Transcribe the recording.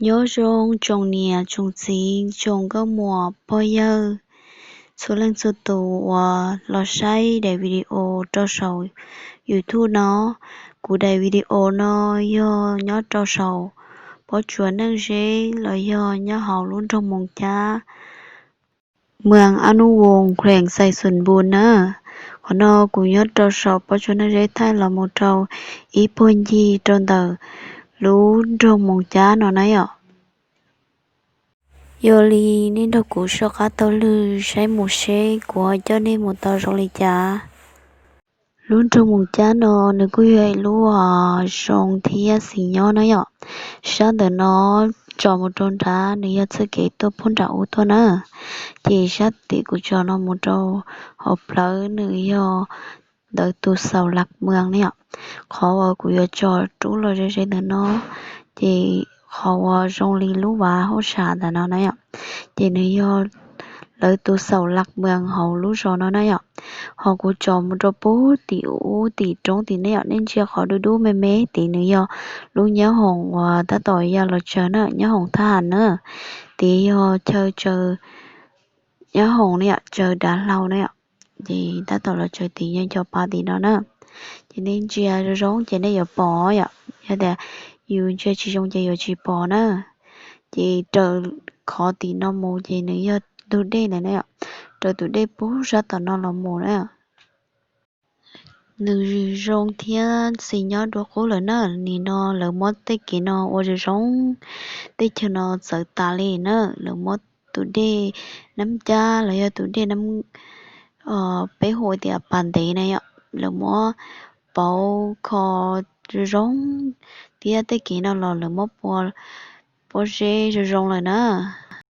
Nyob zoo tsoom niam tsoom txiv tsoom nkauj muam pog yawg, txhua leej txhua tus uas los saib daim video rau saum YouTube no. Kuv daim video no yog nyob rau saum pob tsuas Neej Zeb los yog nyob hauv lub nroog Moos Cab, moos Ab Nub Voos, kheem Xais Xoos Npus na. Qhov no kuv nyob rau saum pob tsuas Neej Zeb thaij los mus rau ib puag ncig rau ntawm lub nroog Moos Cab no na yom. Yog li nej nrog kuv soj qab taug lw saib mus seb kuv ho coj nej mus tau zoo li cas. Lub nroog Moos Cab no nws kuj yog ib lub zoo thiab xis nyob na yom. Sab ntawm no tsom mus rau nrad nws yog txoj kev tuaj puag nram ub tuaj na. Ces sab tim kuv tsom no mus rau hauv plawv nws yog ntawv tus xaum Lam Mws na yom. Qhov uas kuv yuav tsom rub los ze ze ntawm no, ces qhov uas zoo li lub vav hauj sam ntawm no na yom, ces nws yog lawv tus xaum Lam Mws hauv lub zos no na yom. Ho kuv tsom mus rau puag tim ub tim roob tim ne yom, nej ntsia qhov dub dub me me tid nws yog lub nyab hoom uas tab tom ya los tsaws na, nyab hoom thab ham na. Tid yog chaw tsaws nyab hoom na yom, tsaws dav hlau na yom. Ces tab tom los tsaws tid nyob cov pa tim no na. Ces nej ntsia zoo zoo ces nej yuav pom yom, yog tias yus ntsia tsis zoo ces yuav tsis pom na. Ces raws qhov tim no mus ces nws yog tus dej ntawd na yom, raws tus dej puag sab tom no los mus na. Nws zoo thiab xis nyob dua qub lawm na. Nim no lawv muab tej kev no ua zoo zoo, tej chaw no txawv tas li na. Lawv muab tus dej Nab Cab los yog tus dej Nab, peb hu tias pas ntev na yom, lawv muab pauv kho zoo zoo, thiab tej kev no los lawv muab pob zeb zoo zoo lawm na.